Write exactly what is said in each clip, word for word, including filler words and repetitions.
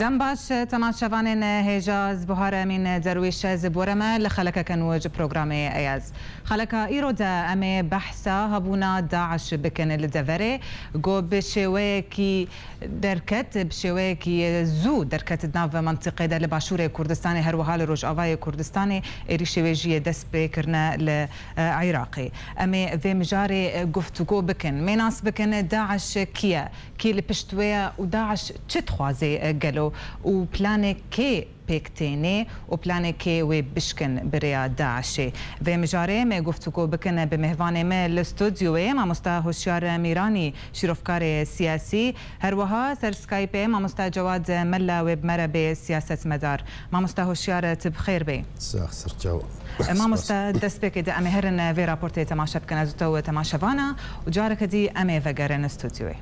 Dem baş, temaşevanên hêja, ez Buhar Emîn Derwîş, ez bi we re me li xelekeke nû ji programê Eyaz. Xeleka îro de em ê behsa hebûna DAIŞ bikin li deverê, ku bi şêweyekî derket, bi şêweyekî zû derket di nav mentiqê de li Başûrê Kurdistanê, her wiha li Rojavayê Kurdistanê êrîşê wê jî yê dest pê kirine li, e, Iraqê. Em ê vê mijarê, e, guftûgo bikin. Mê nas bikin DAIŞ kî ye? Kî li pişt wê ye û DAIŞ çi dixwaze, e, gelo û planê kê pêk tênê û planê kê wê bişkin bi rêya DAIŞê? Vê mijarê me guftûgo bikin bi mêvanê me li stûdyoyê, mamosta Hoşyar Mîranî, şîrovkarê siyasî, her wiha ser Skypeê mamosta Cewad Mela wê bi me re bê siyasetmedar. Mamosta Hoşyar, tu bi xêr bê. Sax sirçaw. E, mamosta, destpêkê de em ê herin vê raportê temaşe bikin, ez û te û temaşevana, û careke dî em ê vegerin stûdyoyê.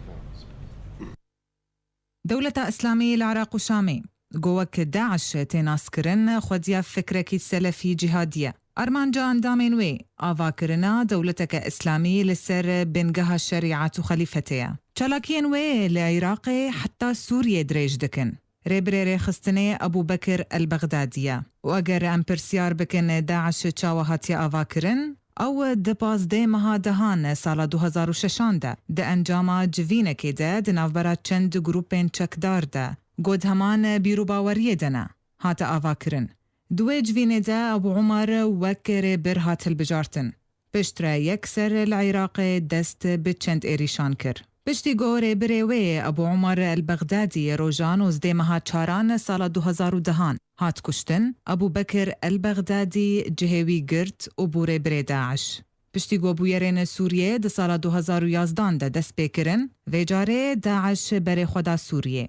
Dewleta Îslamî li Iraq û Şamê, ku wek DAIŞ tê naskirin, xwediya fikrekî selefî cîhadî ye. Armanca endamên wê, avakirina dewleteke Îslamî li ser bingeha şerîet û xelîfetê ye. Çalakiyên wê li Iraqê heta Sûriyê dirêj dikin. Rêbirê rêxistinê Ebû Bekir El-Bexdadî ye. Û eger em pirsyar bikin DAIŞ çawa hatiye avakirin, ew di pazdeh meha dehan sala du hezar û şeşan de di encama civînekê de di navbera çend grûpên çekdar de, ku di heman bîr û baweriyê de ne, hate avakirin. Di wê civînê de Ebû Umar wek rêbir hat hilbijartin. Piştre yekser li Iraqê dest bi çend êrîşan kir. Piştî ku rêbirê wê Ebû Umar El-Bexdadî roja nozdeh meha çaran sala du hezar û dehan hat kuştin, Ebû Bekir El-Bexdadî cihê wî girt û bû rêbirê DAIŞ. Piştî ku bûyerên Sûriyê di sala du hezar û yazdan de dest pê kirin, vê carê DAIŞ berê xwe da Sûriyê.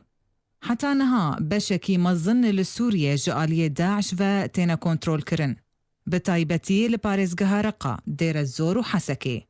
Heta niha beşekî mezin li Sûriyê ji aliyê DAIŞ ve têne kontrolkirin. Bi taybetî li parêzgeha Reqa, Dêre Zor û Hesekê.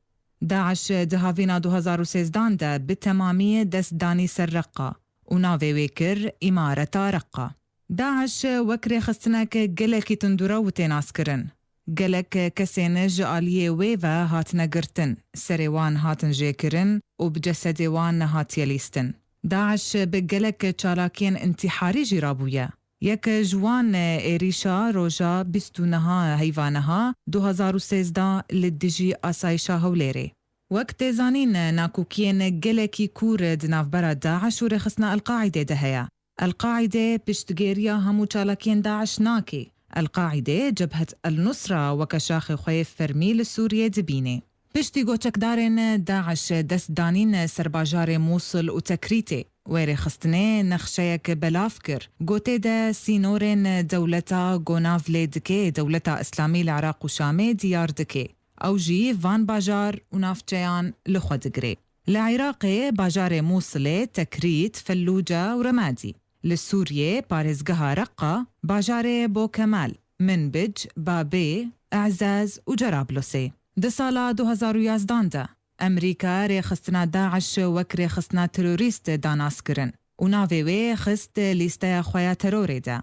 DAIŞ di havîna du hezar û sêzdan de bi temamî dest danî ser Reqa û navê wê kir Îmareta Reqa. DAIŞ wek rêxistinek gelekî tundûrew tê naskirin. Gelek kesên ji aliyê wê ve hatine girtin, serê wan hatin jêkirin û bi cesedê wan hatiye lîstin. DAIŞ bi gelek çalakiyên întîharî jî rabûye. Yek ji wan êrîşa roja bîst û neha heyva neha du hezar û sêzdeh li dijî asayişa Hewlêrê. Wek tê zanîn, nakokiyên gelekî kûr di navbera DAIŞ û rêxistina El-Qaîdê de heye. El-Qaîdê piştgiriya hemû çalakiyên DAIŞ nake. El-Qaîdê, Cebhet El-Nusra, weke şaxê xwe yê fermî li Sûriyê dibîne. Piştî ku çekdarên DAIŞ dest danîn ser bajarê Mûsil û Tekrîtê, wê rêxistinê nexşeyek belav kir, ku tê de sînorên dewleta ku nav lê dike Dewleta Îslamî li Iraq û Şamê diyar dike. Ew jî van bajar û navçeyan li xwe digire. Li Iraqê bajarê Mûsilê, Tekrît, Fellûce û Remadî. Li Sûriyê parêzgeha Reqa, bajarê Bokemal, Minbic, Babê, Ezez û Cerablosê. Di sala du hezar û yazdan de, Amerîka rêxistina DAIŞ wek rêxistina terorîst da naskirin û navê wê xist lîsteya xwe ya terorê de.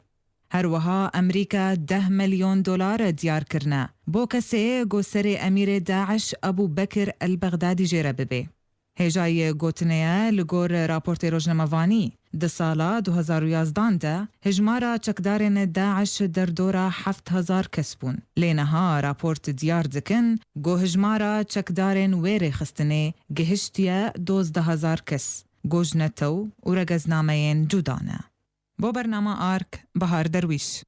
Her wiha Amerîka deh milyon dolar diyar kirine bo kesê ku serê emîrê DAIŞ Ebû Bekir El-Bexdadî jê re bibe. Hêjayî gotinê ye, li gor raportê rojnamevanî, di sala du hezar û yazdan de hijmara çekdarên DAIŞ derdora heft hezar kes bûn. Lê niha raport diyar dikin ku hijmara çekdarên wê rêxistinê gihiştiye dozdeh hezar kes, ku ji netew û regeznameyên cuda ne. Bo bernama Ark, Bahar Derwîş.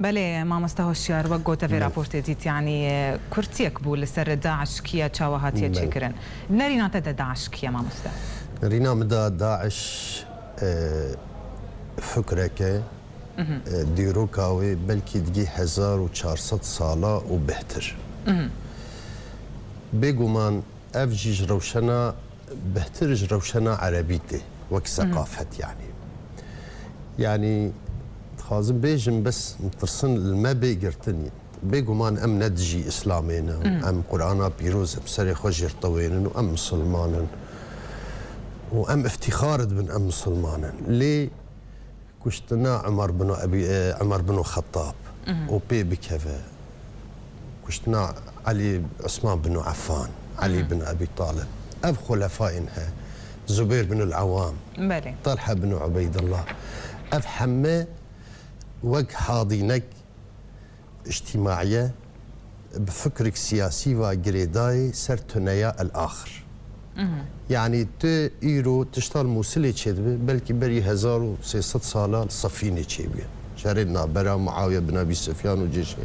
Belê, mamoste Hoşyar, wek gote vê Belê. raportê dît, yanî, e, kurtiyek bû li ser DAIŞ kî ye, çawa hatiye Belê. çêkirin. Nerîna te de DAIŞ kî ye, mamoste? Nerîna min de DAIŞ, e, fikreke, Mhm. e, dîroka wê belkî digî hezar û çar sed sala û bêhtir. Mhm. Bêguman ev jî ji rewşena bêhtir ji rewşena erebî tê, wek seqafet yanî. Yanî, dixwazim bêjim, bes min tirsin li me bê girtin. Bêguman em ne dijî Îslamê ne, em Qur'ana pîroz, em serê xwe jê tewênin û em misilman in. Û em îftîxar dibin em misilman in. Lê kuştina Umar bin Ebî, e, Umar bin Xettab Mhm. û pê bikeve. Kuştina Elî, Osman bin Affan, Elî Mhm. bin Ebî Talib. Ev xulefayên he. Zubeyr bin el-Awam, Belê. Talha bin Ubeydullah. Ev heme wek hadînek îctimaiye bi fikrek siyasî ve girêdayê ser tuneya el-axir. Mhm. Yanî tu îro tişta li Mûsilê çêdibe, belkî berî hezar û sê sed sala li Sefînê çêbûye. Şerê navbera Muawiye bin Ebî Sufyan û cêşê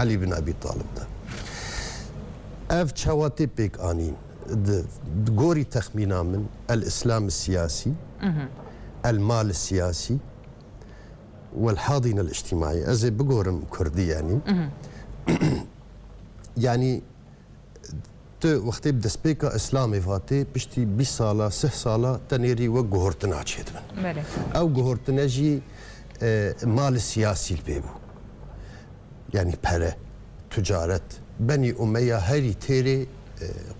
Elî bin Ebî Talib de. Ev çawa tê pêk anîn? Di, di gorî texmîna min, el-Îslam siyasî, Mhm. el-mal siyasî, wel hadîn el-îctimaî. Ez ê bigorim kurdî, yanî. Mhm. Yanî, tu wextê bi destpêka Îslamê vatê, piştî bîst sala, sih sala, te nêrî wek guhortina çêdibin. Belê. Ew guhortine jî, e, mal siyasî li pê bû. Yanî pere, ticaret. Benî Umeya herî têrê, e,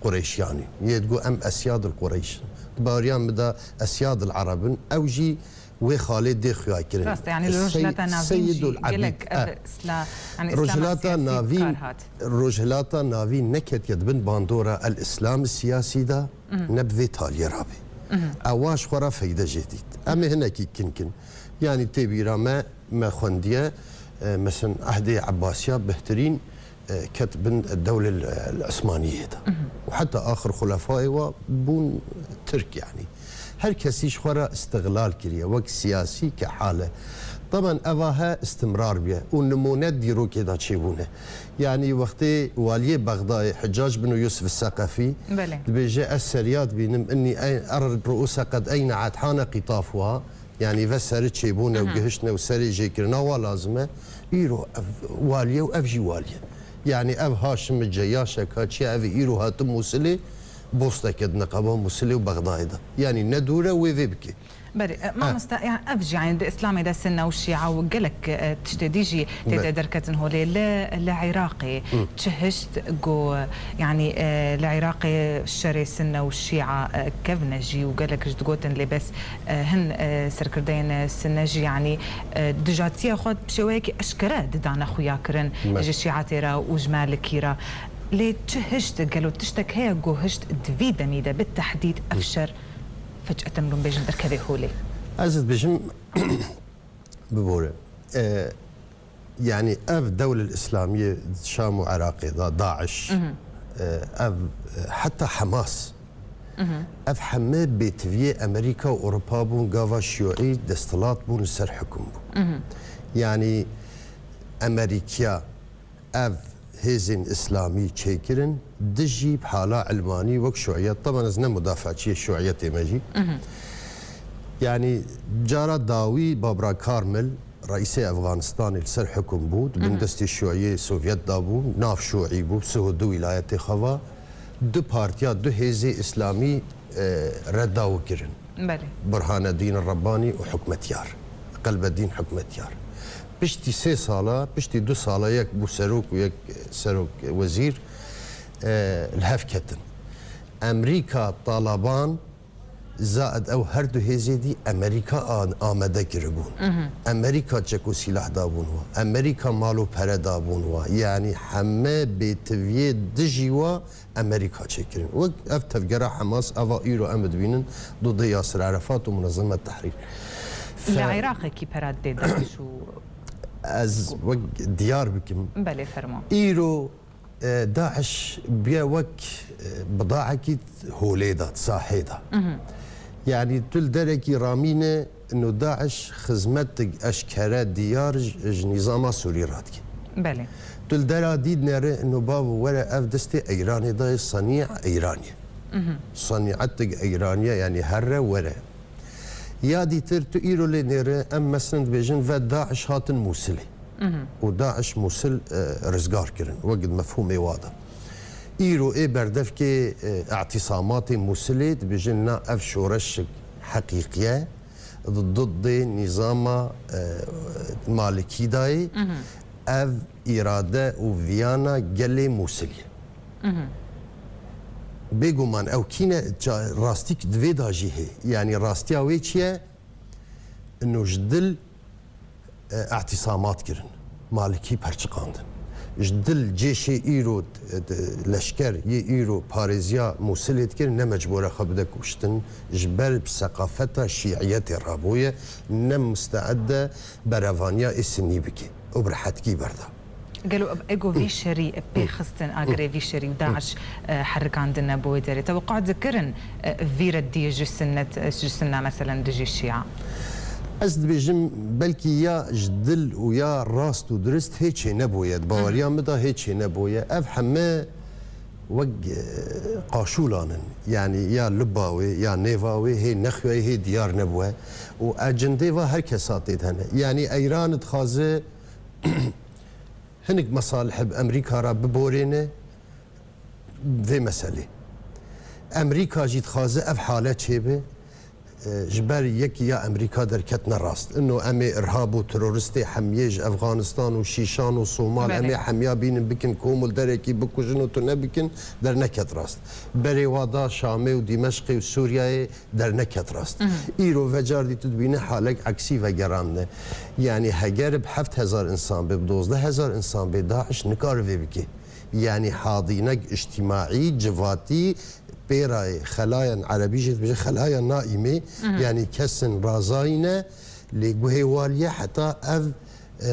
Qureyşiyan in. Yê digo em esyad el Qureyş in. Di baweriya min de esyad el Ereb in. Ew jî wê xalê dê xuya kirin. Rast e, yanî li Rojhilata Navîn jî Seyyidul Ebîd. Gelek ev Eh. Îsla-, yanî Îslama Rojhilata siyasî bi Navîn, kar hat. Rojhilata Navîn neketiye di bin bandora el-Îslam siyasî de, Mhm. ne bi vê taliyê rabê. Mhm. Ewa ji xwe re feyde jê dît. Em ê hinekî kin kin. Yanî tê bîra me, me xwendiye, e, mesela ehdê Ebbasiya bihtirîn, e, ket bin dewle, e, Osmaniyê de. Mhm. Û heta axir xulefayê wa bûn Tirk, yanî. Her kesî ji xwe re îstiglal kiriye, wek siyasî ke hal e. Taban eva he istimrar bûye û nimûne dîrokê de çêbûne. Yanî wextê waliyê Bexdayê Hiccac bin Yusuf Seqefî Belê. dibêje, ez seriya dibînim, innî ey-, er ru'use qed eyne'et hane qîtaf wa. Yanî ve seri çêbûne û Aha. gihiştine û serê jêkirina wa lazim e. Îro ev waliye û ev jî waliye. Yanî ev Haşim Ceyaşek ha çiye, ev îro hatin Mûsilê, bosteke di neqeba Mûsilê û Bexdayê de. Yanî ne dûr e wê vê bike. Belê, e, Ha. mamoste, ya, ev jî, yanî di Îslamê de Sinne û Şîa û gelek, e, tiştê dî jî tê de Belê. derketin holê. Li, li Iraqê Hı. çi hişt ku, yanî, e, li Iraqê şerê Sinne û Şîa, e, kevne jî û gelek ji digotin lê bes E, hin, e, serkirdeyên Sinne jî, yanî, e, dijatiya xwe bi şêweyekî eşkere didane xuyakirin Me. ji Şîatê re û ji Malikî re. Lê çi hişt, gelo tiştek heye ku hişt di vî demî de bi tehdîd ev Hı. şer fec'eten, hûn bêjin, derkeve holê? Ez dibêjim, bibore. E, Yanî ev dewlel Îslamiyê Şam û Iraqê de, DAIŞ, Mhm. e, ev, e, heta Hamas, Mhm. ev heme bêtiviyê Amerîka û Ewropa bûn, gava şiûî desthilat bûn, li ser hukm bû. Mhm. Yanî Amerîkiya ev hêzên Îslamî çêkirin, dijî bi hala Ilmanî wek şiûiyet. Taban ez ne mudafeçiyê şiûiyetê me jî. Mhm. Yanî cara dawî Babra Karmil, reîsê Efganistanê, li ser hukm bû, di bin Mhm. destê şiûiyê Sovyet de bû, nav şiûî bû, sih û du wîlayetê xwe va, du partiya, du hêzê Îslamî, e, redda wî kirin. Belê. Burhanedîn Rebbanî û hikmetyar, Qelbedîn Hikmetyar. Piştî sê sala, piştî du sala yek bû serok û yek serok wezîr, e, li hev ketin. Amerîka, Taliban, Zaid ew her du hêzê dî Amerîka a-, amade kiribûn. Mhm. Amerîka çek û sîlah dabûn wa. Amerîka mal û pere dabûn wa. Yanî heme bêtiviyê dijî wa Amerîka çêkirin. Wek ev tevgera Hamas, eva îro em dibînin, dûdê Yasir Erefat û Munezzemet Tehrîr. Li Fe- Iraqekî pera dê DAIŞ û Ez wek diyar bikim. Belê, fermo. Îro E, DAIŞ bûye wek, e, bidaekî holê de, sahê de. Mhm. Yanî tu li derekî ramîne, ino DAIŞ xizmetik eşkere diyar ji, ji nîzama Sûrî radike. Belê. Tu li dera dî nere, ino bavo were ev destê Eyranê de ye, sanî Eyranê. Mhm. Sanîetik Eyranê, yanî here were. Ya dîtir tu îro lê nêre, em meselen dibêjin ve DAIŞ hatin Mûsilê. Mhm. Û DAIŞ Mûsil, e, rizgar kirin, wek di mefhûmê wa de. Îro ê berdevkê, e, îtîsamatê Mûsilê dibêjin na ev şoreşek heqîqî ye, di didê nîzama, e, Malikî dayê, Mhm. ev îrade û viyana gelê Mûsilê. Mhm. Bêguman ew kî ne, ca-, rastîk di vê de jî hê. Yanî rastiya wê çi ye? Ino ji dil, e, îtîsamat kirin. Malikî perçiqandin. Ji dil cêşê îro, e, leşker yê îro parêziya Mûsilê dikir, ne mecbûr e xwe bide kuştin, ji ber bi seqafeta şîiyetê rabûye, ne musteed e berevaniya ê sinî bike û bi rehetkî berda. Gelo ego vî şerî pêxistin, agirê vî şerî û DAIŞ, e, herikandine bo wê derê? Teweqû dikirin, e, vî reddiyê ji sinnet, e, ji sinna meselen dijî şîa? Ez dibêjim, belkî ya ji dil û ya rast û dirist hê çênebûye. Di baweriya min de hê çênebûye. Ev heme wek, e, qaşûlan in. Yanî ya liba wê, ya nêva wê hê nexuye, hê diyar nebûye. Û ecindê va her kesa tê de hene. Yanî Eyran dixwaze hinek mesalih bi Amerîka re biborêne vê meselê. Amerîka jî dixwaze ev hale çêbe, e, ji ber yekî ya Amerîka derketine rast. Ino em ê irhab û teroristê hemiyê ji Efxanistan û Şîşan û Somal, em ê Belê. hemiya bînin bikin kom û li derekî bikujin û tune bikin, derneket rast. Berê wa da Şamê û Dîmeşqê û Sûriyeyê derneket rast. Îro vecar dî tu dibîne halek eksî vegerandine. Yanî heger bi heft hezar insan bê, bi dozdeh hezar insan bê, DAIŞ nikare vê bike. Yanî hadînek îctimaî, civatî, pêrayê xelayan, erebî jê dibêje xelaya naîmê, yanî kesin razayî ne, lê guhê waliyê heta ev, e,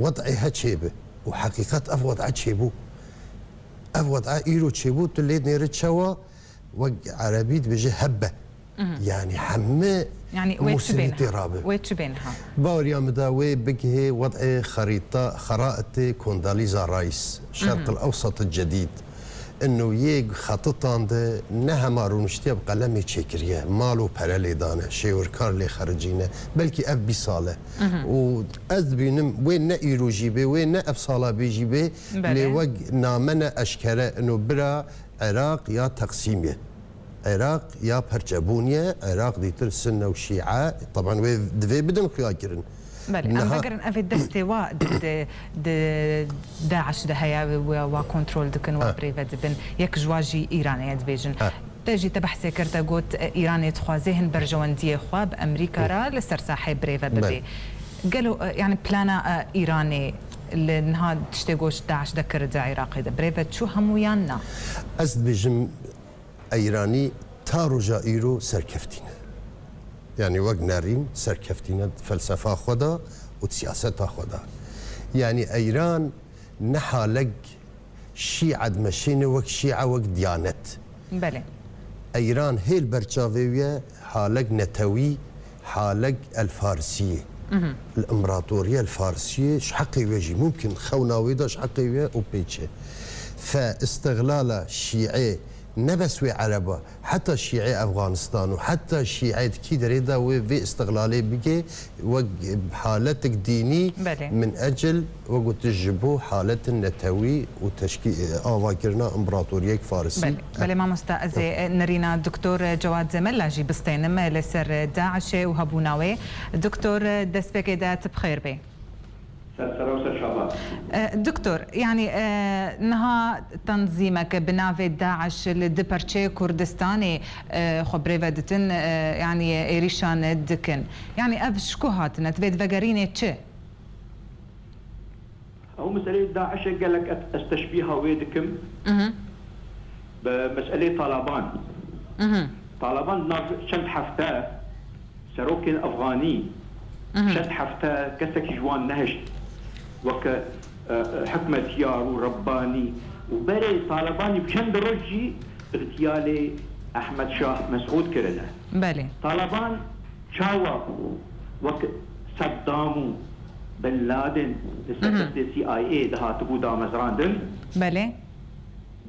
wed'ê he çêbe. Û heqîqet ev wed'e çêbû. Ev wed'e îro çêbû, tu lê nêre çawa, wek erebî dibêje hebbe. Yanî heme Yanî wê çi bên Mûsilî tê ha? rabe. Wê çi bên ha? Baweriya min de wê bigihê wed'ê xerîta, xeraitê Kondalîza Rice, Şerq el Ewsat el Cedîd. Ino yê xetitan de ne hema rûniştiye bi qelemê çêkiriye, mal û pere lê dane, şêwirkar lê xericîne. Belkî ev bîst sal e. Û ez dibînim wê ne îro jî bê, wê ne ev sala bê jî bê, Belê. lê wek name ne eşkere ino bira Iraq ya teqsîm ye. Iraq ya perçebûn ye, Iraq dîtir Sunne û Şîe, teban wê divê bidin xuya kirin. Belê, em Niha vegerin ev ê destê wa di, di, di DAIŞ de heye, wê wa, wa kontrol dikin, wa Ha. birêve dibin. Yek ji wa jî Îranê ye dibêjin. Ha. Te jî te behsê kir, te got, e, Îranê dixwaze hin berjewendiyê xwe bi Amerîka re li ser sahê birêve bibe. Belê. Gelo, e, yani plana, e, Îranê li niha tiştê got ji DAIŞ de kir di Iraqê de birêve çû hemû yan na? Ez dibêjim, Eyranî ta roja îro serkeftî ne. Yanî wek nerîn serkeftî ne di felsefa xwe de û di siyaseta xwe de. Yanî Eyran ne halek Şîe dimeşîne wek Şîe, wek diyanet. Belê. Eyran hê li ber çavê wî ye, halek netewî, halek el Farisiyê. Li împaratoriya el Farisiyê ji heqê wê jî mumkin xewna wê de ji heqê wê û pê çi. Fe îstixlala Şîe ne bes wê Ereba, heta Şîe Efxanistan û heta Şîe di kî derê de wê vê îstixlalê bike, wek haletek dînî Belê. min ecil, wek gotiş ji bo haletin netewî û teşkî-, avakirina împaratoriyek Farisî. Belê, belê mamosta, ez ê, e, nerîna Doktor Cewad Mella jî bistênim, e, li ser, e, DAIŞê û hebûna wê. Doktor, e, destpêkê de tu bi xêr bê. Ser sera û ser çava. E, doktor, yanî, e, niha tenzîmek bi navê DAIŞ li di perçeyê Kurdistanê, e, xwe birêve ditin, e, yanî êrîşan dikin. Yanî ev ji ku hatine? Divê divegerînê çi? Ew meseleyê DAIŞê gelek ez, ez teşbîha wê dikim Mhm. bi meseleyê Taliban. Mhm. Taliban nav çend hefte serokên Efxanî, Mhm. çend hefte kesekî ji wan nehişt weke, e, e, hikmetiyar û Rebbanî û berê Talibanî bi çend roj jî îxtiyalê Ehmed Şah Mesûd kirine. Belê. Taliban çawa wek Saddam û Bin Laden li ser Mhm. destê C I A dihatibû damezrandin? Belê.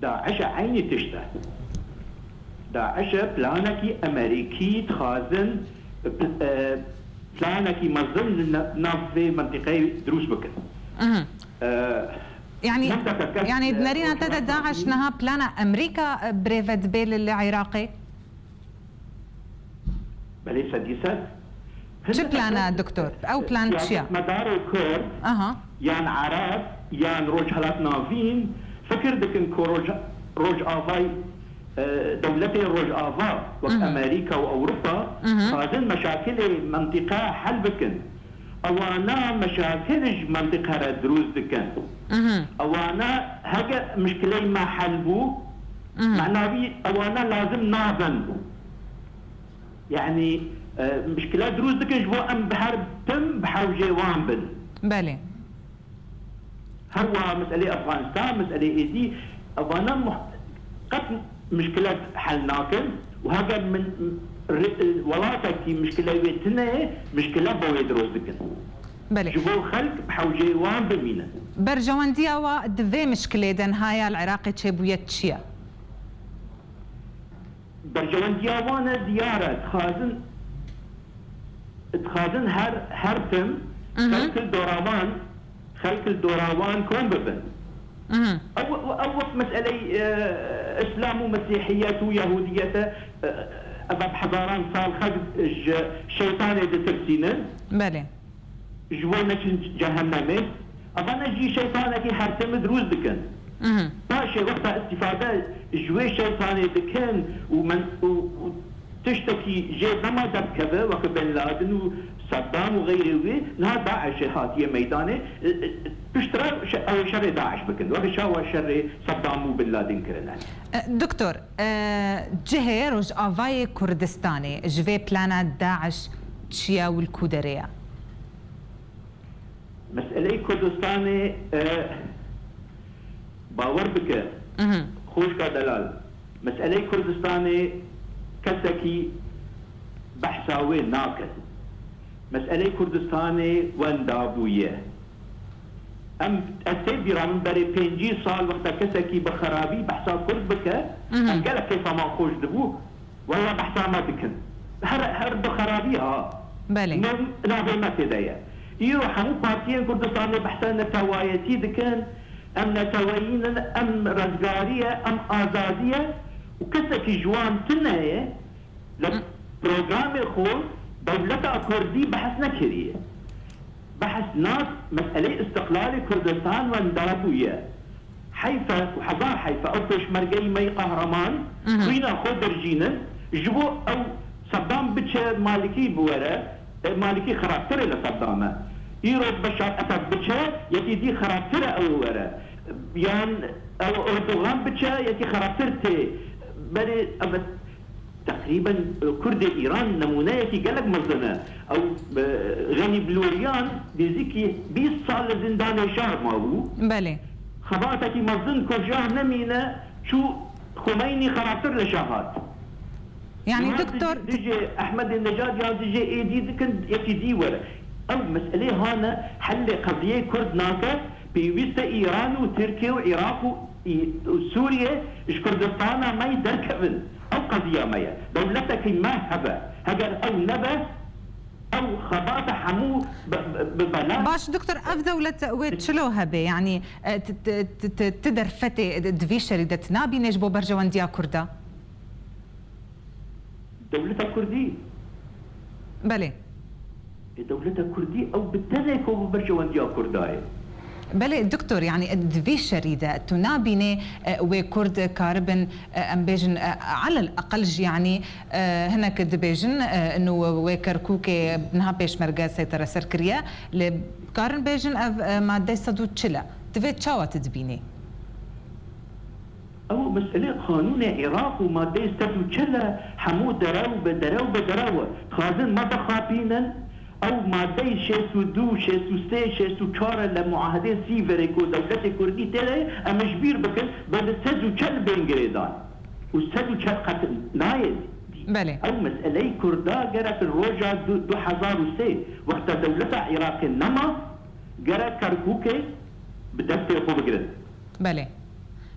DAIŞ eynî tişt e. DAIŞ planekî Amerîkî dixwazin, e, planekî mezin li na-, nav vê mintîqeyê dirûst bikin. Mhm. E, Yanî, mintaqe kes, yanî e, di nerîna te de rojhilata DAIŞ navîn niha plana Amerîka, e, birêve dibe li, li Iraqê? Belê, sedî sed. Çi plana, doktor? Ew plan çi ya? Siyasetmedarê Kurd, Aha. yan Ereb, yan Rojhelat Navîn fikir dikin ku Roj-, Rojavayî, e, dewletê Rojava wek Mhm. Amerîka û Ewropa Mhm. dixwazin meşakilê mintîqe hel bikin. Ewana meşakil ji mentiqe re dirûst dikin. Mhm. Ewana heke mişkileyê me hel bû, Mhm. mena wî ewana lazim nabin. Yanî, e, mişkile dirûst dikin ji bo em bi her tim bi hewcê wan bin. Belê. Her wiha meselê Efxanistan, meselê êdî, evana muh-, qet mişkile hel nakin û heger min, re-, welatekî mişkile wê tune ye, mişkile bo wê dirûst dikin. Belê. Ji bo xelk bi hewceyê wan bimînin. Berjewendiya we di vê mişkilê de niha ya li Iraqê çêbûye çi ye? Berjewendiya wan e diyar e, dixwazin, dixwazin her, her tim Mhm. xelk li dora wan, xelk li dora wan kom bibin. Mhm. Ew, ew, ew wek meseley, e, Îslam û Mesîhiyet û Yehûdiyet e, e, ev bi hezaran sal xelk ji şeytanê ditirsînin. Belê. Ji bo neçin cehennemê. Evane jî şeytanekî her tim dirûst dikin. Mhm. Paşê wexta îstîfade ji wê şeytanê dikin û men-, û, û tiştekî jê nema derdikeve, weke Bin Laden û Saddam û xeyrê wê, niha DAIŞê hatiye meydanê, e, e, piştre şe-, ew şerê DAIŞ bikin. Weke çawa şerê Saddam û Bin Laden kirine. E, Doktor, e, cihê Rojavayê Kurdistanê ji vê plana DAIŞ çi ye û li ku derê ye? Meseleyê Kurdistanê, e, bawer bike, Mhm. xwişka delal, meseleyê Kurdistanê kesekî behsa wê nake. Meseleyê Kurdistanê wenda bûye. Em, ez tê bîra min berê pêncî sal wexta kesekî bi xerabî behsa Kurd bike, Mhm. em gelek keyfa me xweş dibû. Wella behsa me dikin. Her, her bi xerabî ha. Belê. Ne, navê me tê de ye. Îro hemû partiyên Kurdistanê behsa netewayetî dikin. Em neteweyî nin, em rezgarî ye, em azadî ye. Û kesekî ji wan tune ye, li Hı. programê xwe dewleta Kurdî behs nekiriye. Behs nas meseleyê îstiqlalê Kurdistan wenda bûye. Heyf e û hezar heyf e, ew pêşmergeyî me yî qehreman Mhm. xwîna xwe dirjînin, ji bo ew Seddam biçe Malikî biwere, e, Malikî xerabtir e li Seddam e. Îro Beşar Esed biçe, yekî dî xerabtir e ew were. Yan ew Erdogan biçe, yekî xerabtir tê. Berê ev Teqrîben, e, Kurdê Îran nemûneyekî gelek mezin e. Ew, e, Xenî Biloriyan nêzîkî bîst sal li zîndanê şar mabû. Belê. Xebatekî mezin ku şah nemîne, çû Xumeynî xerabtir li şah hat. Yanî Niha doktor dijî, dijî Ehmedê Necad ya dijî êdî dikin yekî dî were. Ew meselê hane, hellê qeziyê Kurd nake, pêwîst e Îran û Tirkiye û Iraq û Î-, û Sûriye ji Kurdistana me yî derkevin. Ew qeziya me ye. Dewletekî me hebe. Heger ew nebe, ew xebata hemû bi, bi, bi bela. Baş, doktor, ev dewlet wê çilo hebe? Yanî, e, ti, ti, ti, ti, ti derfetê di, di vî şerî de tu nabînê ji bo berjewendiya Kurda? Dewleta Kurdî. Belê. Ê, dewleta Kurdî ew bi tenê ku bi berjewendiya Kurda ye. Belê, doktor, yanî di vî şerî de tu nabînê, e, wê Kurd karibin, e, em bêjin, e, elel eqel jî, yanî, e, hinek dibêjin, e, inu wê Kerkûkê niha pêşmerge seytere ser kiriye, lê karin bêjin ev, e, madde sed û çil e. Divê çawa tu dibînî? Ew meselê qanûnê Iraq û madeyê sed û çil e, hemû derew bi derew bi derew e. Dixwazin me bixapînin, ew madeyê şêst û du, şêst û sê, şêst û çar e li muahedê Sîverê ku dewletê Kurdî tê de ye, em ji bîr bikin, bi sed û çil bên girêdan. Û sed û çil qet nayê dî. Belê. Ew meseleyê Kurda gerek roja du, du hezar û sê, wexta dewleta Iraqê nema, gerek Kerkûkê bi destê xwe bigirin. Belê.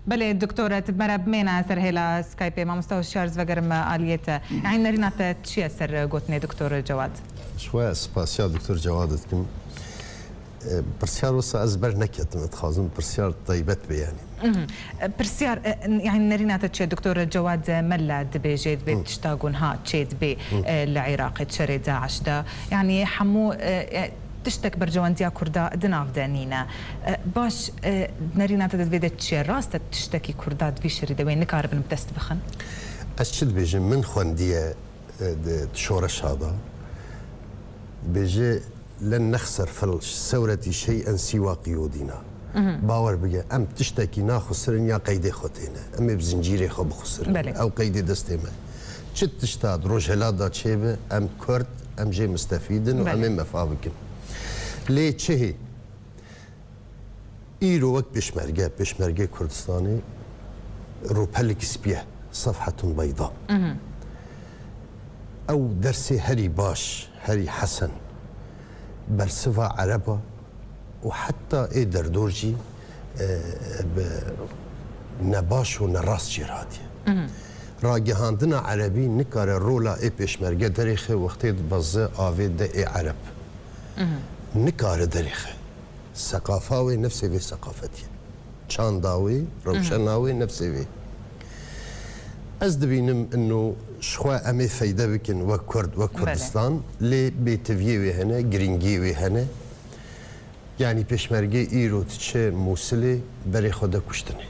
Belê, doktor, tu bi me re bimêne ser hêla Skypeê. Mamosta Hişyar, ez vegerim aliyê te. Yanî nerîna te çi ye ser gotinê doktor Cewad? Ji xwe spasiya doktor Cewad dikim. E, pirsyar wisa ez ber neketim, dixwazim pirsyar taybet be yanî. Mhm. E, pirsyar, e, n-, yanî nerîna te çi ye? Doktor Cewad Mella dibêje, dibê Hı. tişta ku niha çê dibê, Hı. e, li Iraqê, di şerê DAIŞ de. Yanî hemû, e, e, tiştek berjewendiya Kurda di nav de nîne. E, baş, e, nerîna te di vê de çi ye? Rast e tiştekî Kurda di vî şerî de wê nikaribin bi dest bixin? Ez çi dibêjim? Min xwendiye, e, di, di şoreşa de. Dibêje لن نخسر في الثورة شيئا سوى قيودنا. Bawer bike, em tiştekî naxusirin ya qeydê xwe têne. Em ê bi zincîrê xwe bixusirin. Belê. Ew qeydê destê me. Çi tişta di Rojhilat de çêbe, em Kurd, em jê mistefîd in û em Belê. ê mefa bikin. Lê çi hê? Îro wek pêşmerge, pêşmergê Kurdistanê rûpelik spî ye, sefhetun beyda. Ew dersê herî baş, herî hesen, bersiva Ereba û heta ê derdor jî, e, bi nebaş û nerast jêr hatiye. Ragihandina Erebî nikare rola ê pêşmerge derêxe wextê dibeze avê de ê Ereb. Nikare derêxe. Seqafa wê nefsê vê seqafetî ye. Çanda wê, rewşena wê nefsê vê. Ez dibînim ino ji xwe em ê feyde bikin wek Kurd, wek Belê. Kurdistan, lê bêtiviyê wê hene, girîngiyê wê hene. Yanî pêşmergê îro diçe Mûsilê berê xwe de kuştinê.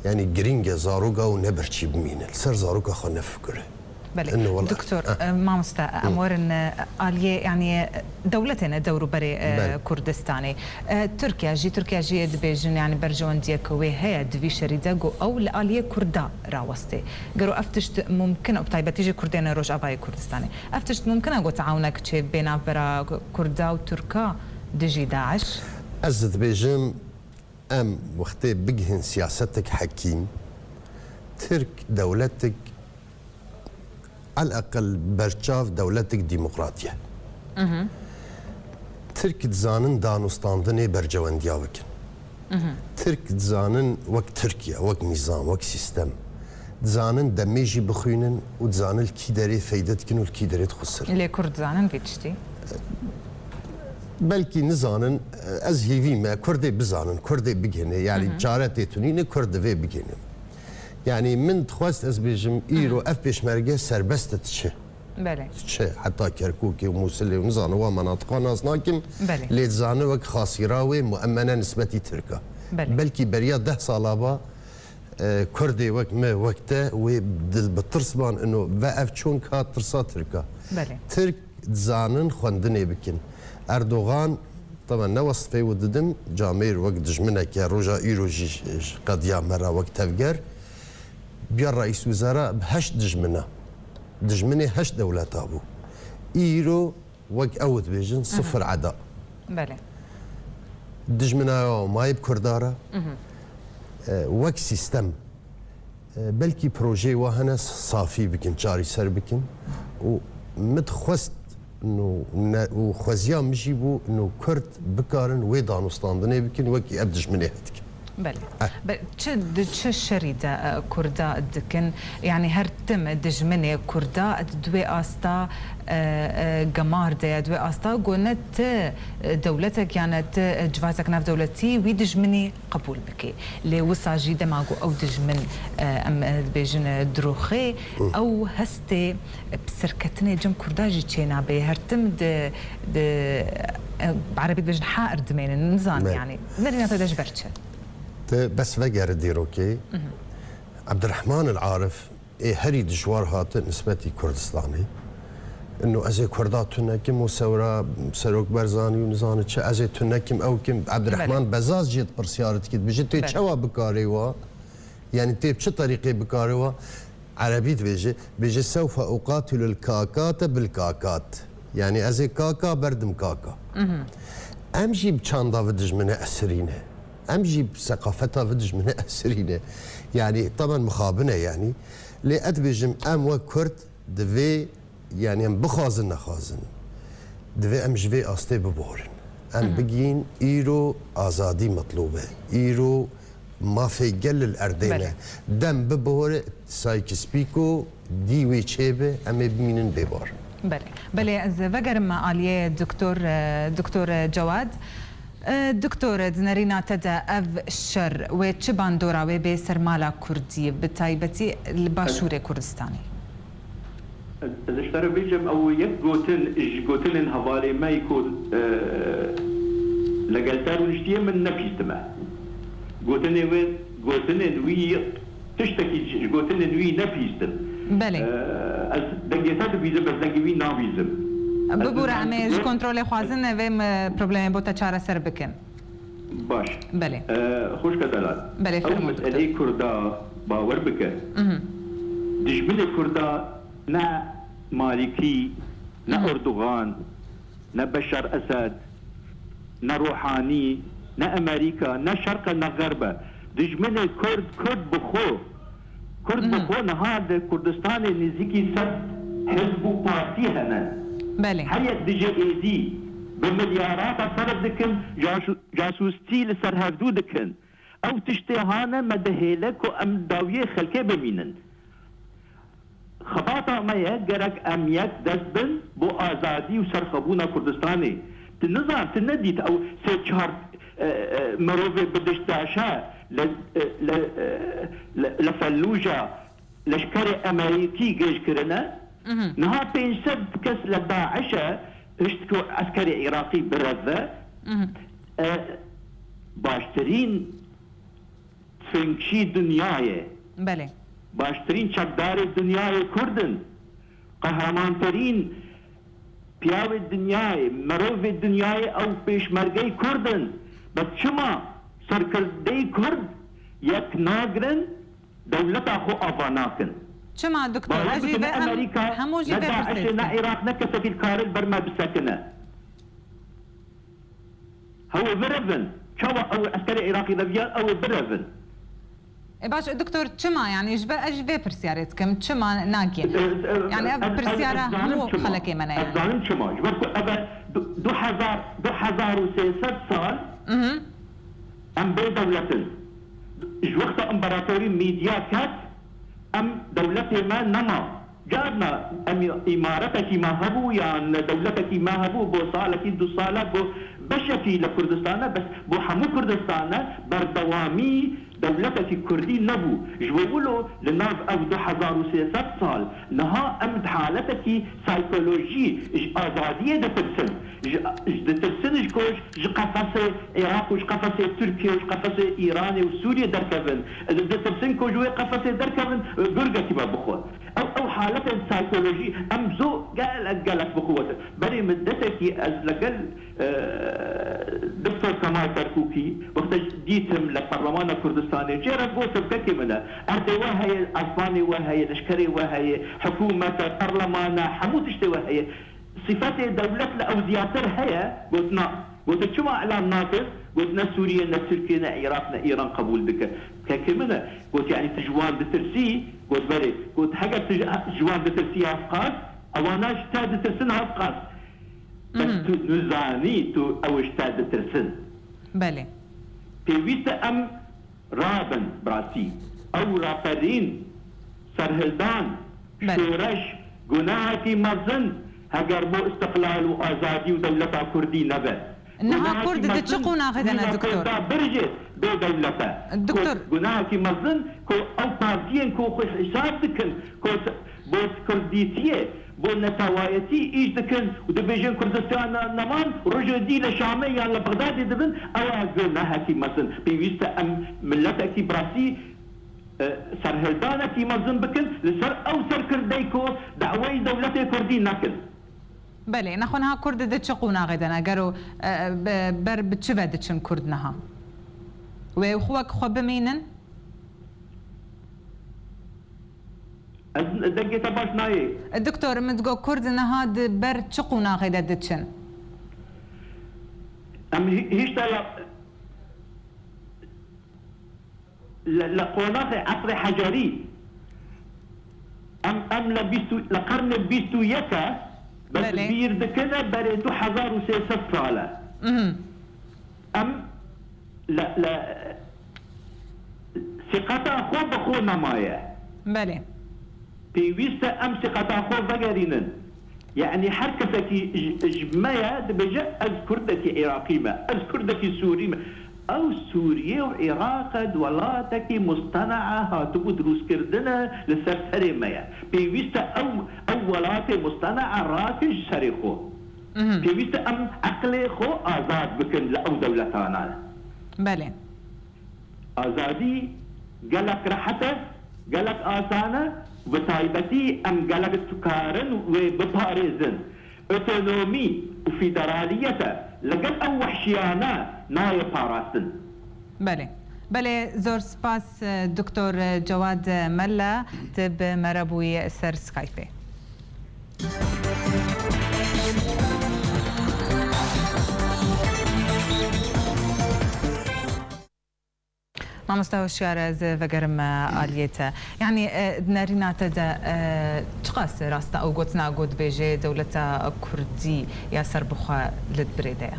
Yanî girîng e zaroka û ne birçî bimîne. Li ser zaroka xwe nefikire. Belê. Ino wela- Doktor, Ah. e, mamoste, em werin, e, aliyê, yanî, e, dewletê ne dewr û berê, e, Belê. Kurdistanê. E, Tirkiye jî, Tirkiye jî dibêjin, yanî berjewendiyeke wê heye di vî şerî de ku ew li aliyê Kurda rawestê. Gero ev tişt mumkin e, bi taybetî jî Kurdên Rojavayê Kurdistanê. Ev tişt mumkin e ku teawunek çê bê navbera Kurda û Tirka dijî DAIŞ? Ez dibêjim, em wextê bigihin siyasetek hekîm, Tirk dewletek, eleqel berçav dewletek demokrat ye. Tirk dizanin danûstandinê bercewendiya bikin. Tirk dizanin wek Tirkiye, wek nîzam, wek sîstem. Dizanin demê jî bixwînin û dizanin li kî derê feyde dikin û li kî derê dixusirin. Lê Kurd dizanin vê tiştî? Belkî nizanin, ez hêvî me, Kurdê bizanin, Kurdê bigihîne. Yanî çare tê tunîne, Kurd divê bigihîne. Yanî min dixwest ez bêjim, îro ev pêşmerge serbest e diçe. Belê. Diçe heta Kerkûkê û Mûsilê û nizane wa menatiqa nas nakim. Belê. Lê dizane wek xasîra wê muemene nisbetî Tirk e. Belê. Belkî beriya deh sala ba, e, Kurdê wek me, wek te wê dil bi tirs ban ino ve ev çonk hat tirsa Tirk e. Belê. Tirk dizanin xwendinê bikin. Erdogan, taban ne wesfê û didim, camêr wek dijmineke roja îro jî ji, ji qediya me re wek tevger, biya reîs wizara bi heşt dijmina. Dijminê heşt dewleta bû. Îro wek ew dibêjin, sifir eda. Belê. Dijmina ew mayê bi Kurda re, e, wek sîstem, e, belkî projeyê wa hene safî bikin, çarîser bikin û min dixwest no ne, û xweziya min jî bû no Kurd bikarin wê danûstandinê bikin wekî ev dijminê hetikin. Belê. Eh. Be-, çi, di çi şerî de, e, Kurda dikin? Yanî her tim dijminê Kurda di wê asta, e, e, gemar de ye, di wê asta ku ne ti, e, dewletek ya ne ti, e, civakek navdewletî wî dijminî qebûl bikê. Lê wisa jî dema ku ew dijmin, e, em, e, dibêjin, e, diroxê, ew hestê, e, bi serketinê cem Kurda jî çênabe. Her tim di, di, e, bi erebî dibêjin ha erdimênin, nizan Belê. Yanî. Verîna te de ji ber çi? Te bes vegere dîrokê. Ebdirehman El Arif ê herî dijwar hate nisbetî Kurdistanê. Ino ez ê Kurda tune kim û sewra Serok Berzanî û nizane çi, ez ê tune kim ew kim. Ebdirehman Belê. Bezaz jê di pirsyar dikit. Bijî tê Belê. Çawa bikarê wa? Yanî tê bi çi terîqê bikarê wa? Erebî dibêje, bêje, "Sewfe uqatilul kakate bil kakat." Yanî ez ê kaka berdim kaka. Em jî bi çanda vi dijmine esirîne. Em jî bi seqafeta vi dijmine esirîne. Yanî taban mixabin e yanî. Lê ez dibêjim em wek Kurd divê, yanî em bixwazin nexwazin, divê em ji vê astê biborin. Em bigihîn îro azadî metlûb e. Îro mafê gel li erdê Belê. Ne. Dem bibore, saykî spîko dî wê çêbe, em ê bimînin bêbar. Belê. Belê, ez vegerim aliyê Doktor, e, Doktor Cewad. E, Doktor, di nerîna te de ev şer wê çi bandora wê bê ser mala Kurdî, bi taybetî li Başûrê Kurdistanê? Ez, ez ji te re bêjim, ew yek gotin ji gotinên hevalê me ku, e, legel te rûniştiye min nebîstime. Gotinê wê, gotinên wî, tiştekî ji, ji gotinên wî nebîstin. Belê. E, ez dengê te dibîzim, ez dengê wî nabîzim. Bibûre, em ê ji kontrolê xwazin vê me problemê bo te çareser bikin. Baş. Belê. Ee, xwişka delal. Belê, fermo, doktor. Ew meseleyê Kurda bawer bike. Mhm. Dijminê Kurda ne Maliki, ne Mhm. Erdogan, ne Beşar Esed, ne Ruhanî, ne Amerîka, ne Şerq e, ne Xerb e. Dijminê Kurd, Kurd bi xwe. Kurd bi Mhm. xwe niha di Kurdistanê nêzîkî sed hizb û partî hene. Belê. Her yek dijî êdî bi milyara xwe serf dikin, casu-, casûstî li ser hevdû dikin. Ew tiştê hane me dihêle ku em dawiyê xelkê bimînin. Xebata me ye, gerek em yek dest bin bo azadî û serxwebûna Kurdistanê. Tu nizan, tu nedît ew sê çar, e, e, mirovê bi dişdaşe li, e, li, e, li, li Fellûja leşkerê Emerîkî gêj kirine? Mhm. Niha pênc sed kes li DAIŞ e, hişt ku eskerê Iraqî bireve. Mhm. E, baştirîn Finkçî dinyayê. Belê. Baştirîn çekdarê dinyayê Kurd in. Qehremantirîn piyavê dinyayê, mirovê dinyayê ew pêşmergeyê Kurd in. Bes çima serkirdeyê Kurd yek nagrin, dewleta xwe ava nakin? Çima, doktor? Bawer bikin, ne Amerîka, ne DAIŞê, ne Iraq, ne kesekî li kare li ber me bisekine. Hew ê birevin. Çawa ew eskerê Iraqî reviya, ew ê birevin. E, baş, doktor, çima, yani, ji ber, ez ji vê pirsyarê dikim, çima nagê? E, e, Yani, ev ez, ez, pirsyara ez zanim hemû çima. Xelekê me ne, Ez yani. Zanim çima. Ji ber ku ev e du, du hezar, du hezar û sê sed sal Mhm. em bê dewlet in. Ji wexta împaratorî Mîdya ket, em dewletê me nema. Carna em îmaretekî me hebû yan dewletekî me hebû bo salekî du sale, bo beşekî li Kurdistan e, bes bo hemû Kurdistan e, berdewamî dewletekî Kurdî nebû. Ji bo wilo li nav ev du hezar û sê sed sal niha em di haletekî saykolojî ji azadiyê ditirsin. Ji, ji ditirsin ji ku ji qefesê Iraq û ji qefesê Tirkiye û ji qefesê Îranê û Sûriyê derkevin. Ditirsin ku ji wê qefesê derkevin, gurgekî me bixwe. Ew, ew haletên saykolojî, em zo gelek, gelek bixwetin. Berê min desekî ez legel, e, Doktor Kemal Kerkûkî, wexta dîtim li Perlemana Kurdistanê, jê re gotim, kekê min e, erdê we heye, esmanê we heye, leşkerê we heye, hikûmet e, perleman e, hemû tiştê we heye. Sifetê dewlet li ew ziyatir heye? Got na. Got, tu çima îlan nakir? Got, ne Sûriye, ne Tirkiye, ne Iraq, ne Îran qebûl dike. Kekê min e. Got, yanî tu ji wan ditirsî? Got, belê. Got, heger tu ji, ji wan ditirsî, hevqas, ewana ji te ditirsin, hevqas. Bes Mhm. tu nizanî tu ew ji te ditirsin. Belê. Pêwîst e em rabin, bi rastî. Ew raperîn, serhildan, Belê. şoreş, gunahekî mezin, heger bo istiqlal û azadî û dewleta Kurdî nebe. Niha Gunahekî Kurd di çi mezin, qonaxê de ne, wî doktor? raporta bir jî bê dewlet e. Doktor. Ku gunahekî mezin ku ew partiyên ku xwe hesab dikin, ku bo Kurdîtiyê, bo netewayetî îş dikin û dibêjin Kurdistana neman, rojê dî li Şamê yan li Bexdadê dibin, ew e gunahekî mezin. Pêwîst e em miletekî bi rastî, e, serhildanekî mezin bikin, li ser ew serkirdeyê ku daweyî dewletê Kurdî nekin. Belê, nexwe niha Kurd di çi qonaxê de ne? Gero, e, be-, ber bi çi ve diçin Kurd niha? Wê xwe wek xwe bimînin? Ez dengê te baş nayê. Doktor, min digot Kurd niha di ber çi qonaxê de diçin? Em hî-, hîşta li, li, li qonaxê esrê hecerî, em, em li bîst û, li qernê bîst û yek e, bes Belê. bîr dikine berê du hezar û sê sed sal e. Mhm. Em li, li, sîqeta xwe bi xwe nemaye. Belê. Pêwîst e em sîqeta xwe vegerînin. Yanî her kesekî ji, ji me ye, dibêje, ez kurdekî Iraqî me, ez kurdekî Sûrî me. Ew Sûriye û Iraq e, di welatekî mustenaa hatibû dirûstkirdine li ser serê me ye. Pêwîst e ew, ew welatê mustenaa rakin ji serê xwe. Mhm. Pêwîst e em eqlê xwe azad bikin li ew dewletana. Belê. Azadî gelek rehet e, gelek asan e, bi taybetî em gelek dikarin wê biparêzin. Otonomî û federaliyete li gel ew wehşiyane nayê parastin. Belê. Belê, zor spas, e, Doktor Cewad Mella, tu bi me re bûyî ser Skypeê. Mamoste Hoşyar, ez vegerim, e, aliyê te. Yanî, e, di nerîna te de, e, çiqas rast e ew gotina ku dibêje dewleta kurdî ya serbixwe li birê de ye?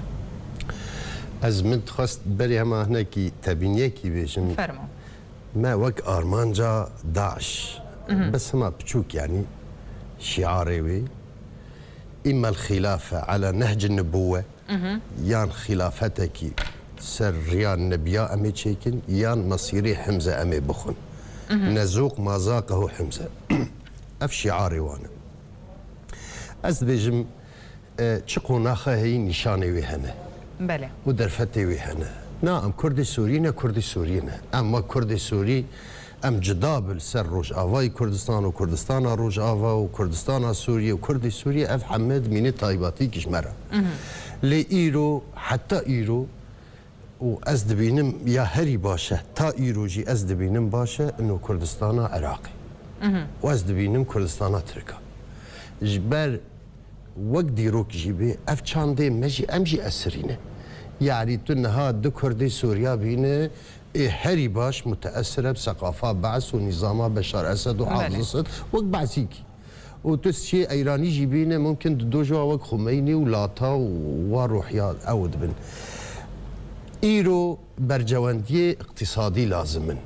Ez min dixwest berê hema hinekî tebîniyekî bêjim. Fermo. Me wek armanca DAIŞ, Mhm. bes hema piçûk, yanî şiarê wê, "Îmma l-xîlafe ala nehcin nubuwe", Mhm. yan xîlafetekî ser riya nebiya em ê çêkin, yan mesîrê Himze em ê bixwin. Mhm. "Nezûq ma zaqehu Himze." Ev şiarê wan e. Ez dibêjim, e, çi qonaxe heyî nîşanê wê hene. Belê. Û derfetê wê hene. Na, em Kurdê Sûrî ne, Kurdê Sûrî ne. Em wek Kurdê Sûrî Em cuda bi li ser Rojavayê Kurdistan û Kurdistana Rojava û Kurdistana Sûriyê û Kurdê Sûriyê, ev heme dimîne taybetî ji me re. Mhm. Lê îro, heta îro, û ez dibînim ya herî baş e, ta îro jî ez dibînim baş e, ino Kurdistana Iraqê. Mhm. Û ez dibînim Kurdistana Tirka. Ji ber wek dîrok jî bê, ev çandê me jî, em jî esirî ne. Yanî tu niha du Kurdê Sûriya bîne, ê herî baş muteesir e bi seqafa Be's û nîzama Beşar Esed û Belê. Hafız Esed wek Be'sîkî. Û tu şiyê Eyranî jî bîne, mumkin di do ji wa wek Xumeynî û Lata û wa ruhiya ew dibin. Îro bercewendiyê iqtîsadî lazim in.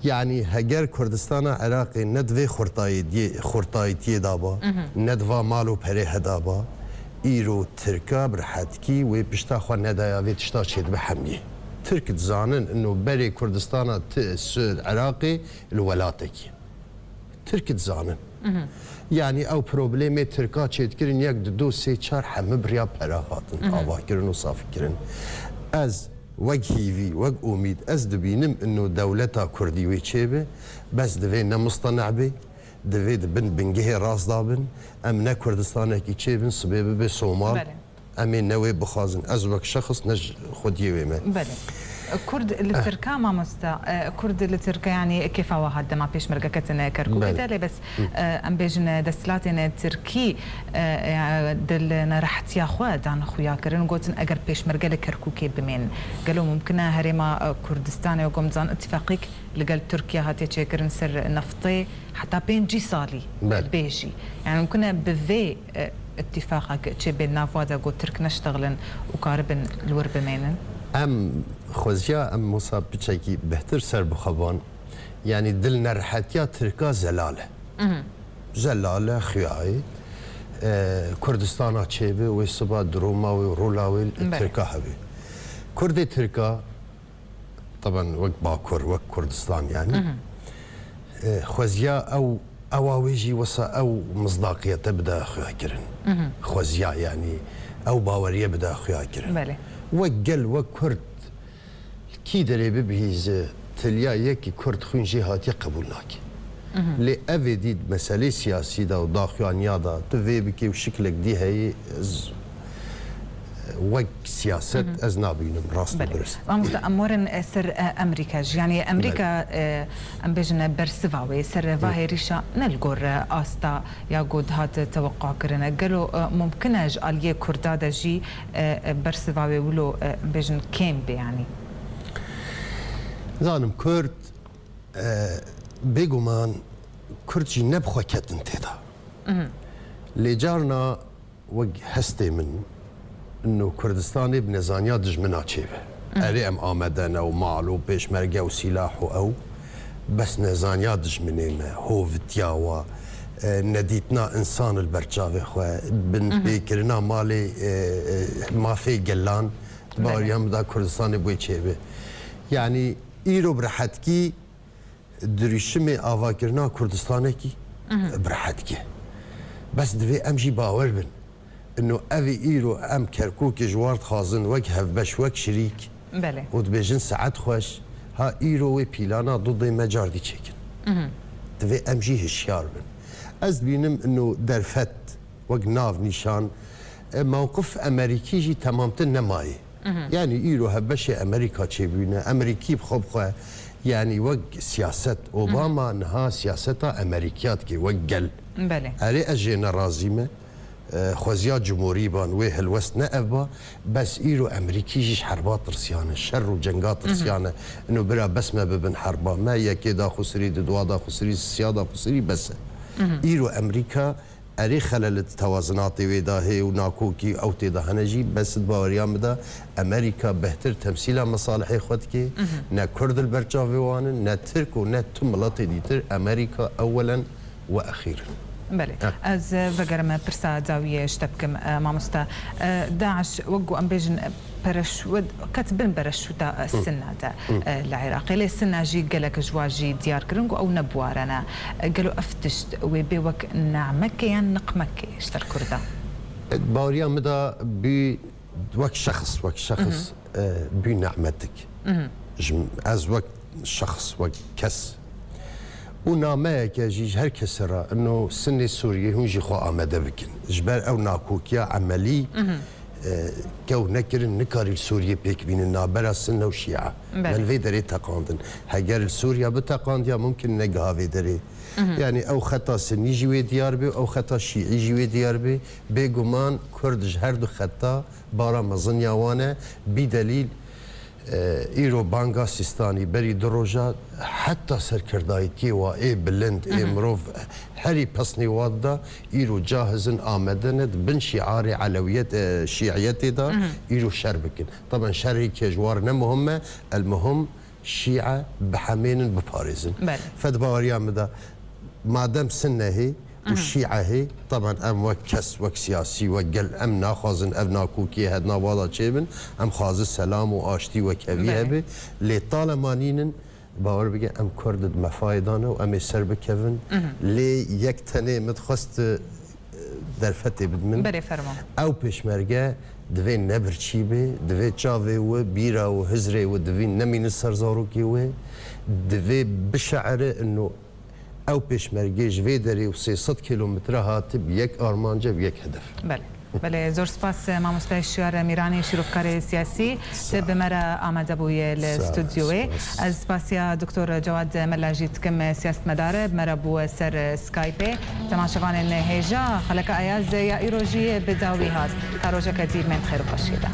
Yanî heger Kurdistana Iraqê ne di vê xurtayîtiyê, xurtayîtiyê de ba, Mhm. ne di va mal û perê heda ba, îro Tirka bi rehetkî wê pişta xwe nedaya vê tişta çêdibe hemiyê. Tirk dizanin ino berê Kurdistana ti-, si-, Iraqê li welatekî. Tirk dizanin. Mhm. Yanî ew problemê Tirka çêdikirin yek, di du, sê, çar heme bi riya pera hatin Mhm. avakirin û safikirin. Ez wek hîvî, wek umîd, ez dibînim ino dewleta Kurdî wê çêbe, bes divê ne musteneh bê, divê di bin bingehê rast de bin. Em ne Kurdistanekî çêbin, sibê bibe Somal. Belê. Em ê ne wê bixwazin. Ez wek şexs ne ji xwediyê wê me. Belê. Kurd li Eh. Tirka, mamosta, e, Kurd li Tirka, yanî kêfa we hat dema pêşmerge ketine Kerkûkê Belê. de, lê bes, Hı. e, em bêjin, e, desthilatên Tirkî, e, e, di li nerehetiya xwe dan xuya kirin, gotin eger pêşmerge li Kerkûkê bimên, gelo mumkin e herêma, e, Kurdistanê û gomzan îtîfaqîk li gel Tirkiye hatiye çêkirin ser neftê heta pêncî salî Belê. bê jî. Yani mumkin e bi vê, e, îtîfaqek çêbê nava de ku Tirk neştexilin û karibin li wir bimênin? Em xweziya em wisa piçekî bêhtir ser bixwe ban. Yani dil nerehetiya Tirka zelal e. Mhm. Zelal e, xuya ye. E, Kurdistana çêbe, wê siba di Roma wê û rola wê li Belê. Tirka hebe. Kurdê Tirka Teben wek Bakur, wek Kurdistan yani. Mhm. E, xweziya ew, ewa wê jî wisa ew misdaqiyete bide xuya kirin. Mhm. Xweziya yani ew baweriye bide xuya kirin. Belê. Wek gel, wek Kurd, kî derê bibihîze, tiliya yekî Kurd xwîn jê hatiye qebûl nake. Mhm. Lê ev ê dît meselê siyasî de û daxuyaniya de tu vê bikê û şiklek dî heye, ez wek siyaset Mhm. ez nabînim rast û Belê. dirist. Mamoste, em werin, e, ser, e, Amerîka jî. Yani Amerîka, Belê. e, em bêjin, e, bersiva wê ser va Hı. hêrîşa ne li gor, e, asta ya ku dihat, e, teweqqa kirin. Gelo, e, mumkin e ji aliyê Kurda de jî, e, e, bersiva wê wilo, e, em bêjin kêm bê yani? Zanim Kurd, e, bêguman Kurd jî ne bi xwe ketin tê de. Mhm. Lê carna wek hestê min, ino Kurdistanê bi nezaniya dijmina çêbe. Mhm. Erê em amade ne û mal û pêşmerge û sîlah û ew, bes nezaniya dijminê me, hovitiya wa, e, nedîtina însan li ber çavê xwe, bin Mhm. pêkirina malê, e, e, mafê gelan, Belê. baweriya min da Kurdistanê bûye çêbe. Yani îro bi rehetkî dirîşimê avakirina Kurdistanekî Mhm. bi rehetkî. Bes divê em jî bawer bin. Ino ev ê îro em Kerkûkê ji war dixwazin wek hevbeş, wek şirîk Belê. û dibêjin saet xweş, ha îro wê pîlana du dê me cardî çêkin. Mhm. Divê em jî hişyar bin. Ez dibînim ino derfet Wek nav nîşan, e, mewqif Amerîkî jî temamtir nemayê. Yanî îro hevbeşê Amerîka çêbûne. Amerîkî bi xwe bi xwe, yanî wek siyaset, Obama niha siyaseta Amerîkiya dike wek gel. Belê. Erê, ez jê nerazî me. E, xweziya cumhurî ban, wê hilwest ne ev ba. Bes îro Amerîkî jî ji herba tirsiyane, şer û cenga tirsiyane. Ino bira bes me bibin herba. Me yekê daxusirî, di dua daxusirî, siya daxusirî bes e. Îro Amerîka erê xelel di tewazinatê wê de heye û nakokî ew tê de hene jî, bes di baweriya min de Amerîka bêhtir temsîla mesalihê xwe dike. Ne Kurd li ber çavê wan in, ne Tirk û ne tu miletê dîtir. Amerîka ewelen we exîrin. Belê. Eh. Ez, e, vegerim, e, pirsa dawiyê ji te bikim, e, mamoste. E, DAIŞ, wek ku em bêjin, e, pereşû-, ket bin bereşûta, e, Hı. Sinna de, Hı. e, li Iraqê. Lê Sinna jî gelek ji wa jî diyar kirin ku ew ne bi ware ne. E, gelo ev tişt wê bê wek namekê yan niqmekê ji ser Kurda? E, baweriya min de bî wek şexs, wek şexs, Hı hı. e, bî nimetik. Hı hı. Ji, ez wek şexs, wek kes. Û nameyeke jî ji her kesê re, ino Sinnê Sûriyê hûn jî xwe amade bikin. Ji ber ew nakokiya emelî, Hı hı. e, kew nekirin, nikarî li Sûriyê pêk bînin navbera Sinne û Şîa. Belê. Me li vê derê teqandin. Heger li Sûriya biteqandiya, mumkin negiha vê derê. Hı hı. Yanî ew xeta Sinnî jî wê diyar bê, ew xeta Şîî jî wê diyar bê. Bêguman Kurd ji her du xeta bara mezin ya wan e. Bî delîl, e, îro banga Sîstanî berî du roja heta serkirdayetiyê wa ê bilind, ê Hı hı. mirov herî pesnê wa dida, îro cahizin amade ne di bin şiarê elewiyet, e, şiiyetê de Hı hı. îro şer bikin. Taban şerê kê ji war ne muhim e, el muhim Şîe bi hemênin biparêzin. Belê. Fed baweriya min de, madem Sinne hê û Mhm. Şîe hê, taban em wek kes, wek siyasî, wek gel, em naxwazin ev nakokiyê hedna wada çêbin. Em xwazin selam û aştî û wekhevî Belê. hebe. Lê talemanînin, bawer bike, em Kurd di mefayê de ne û em ê ser bikevin. Mhm. Lê yek tenê min dixwest, e, derfetê bidin min. Belê, fermo. Ew pêşmerge divê ne birçî be, divê çavê we, bîra we, hizrê we divîn nemînin ser zarokê we. Divê bişe'ere ino ew pêşmerge ji vê derê û sê sed kîlometre hate bi yek armanc e, bi yek hedef. Belê. Belê, zor spas, mamoste Şiyar Mîranî, şîrovkarê siyasî, Sağ te bi me re amade bûye li Sağ ol, studyoyê. spas. Ez spasiya Doktor Cewad Mela jî dikim, siyasetmedar e, bi me re bû ser Skypeê. Temaşevanên hêja, xeleka Ayaz ya îro jî bi dawî hat. Ta rojeke dî, bên xêr û xweşiyê de.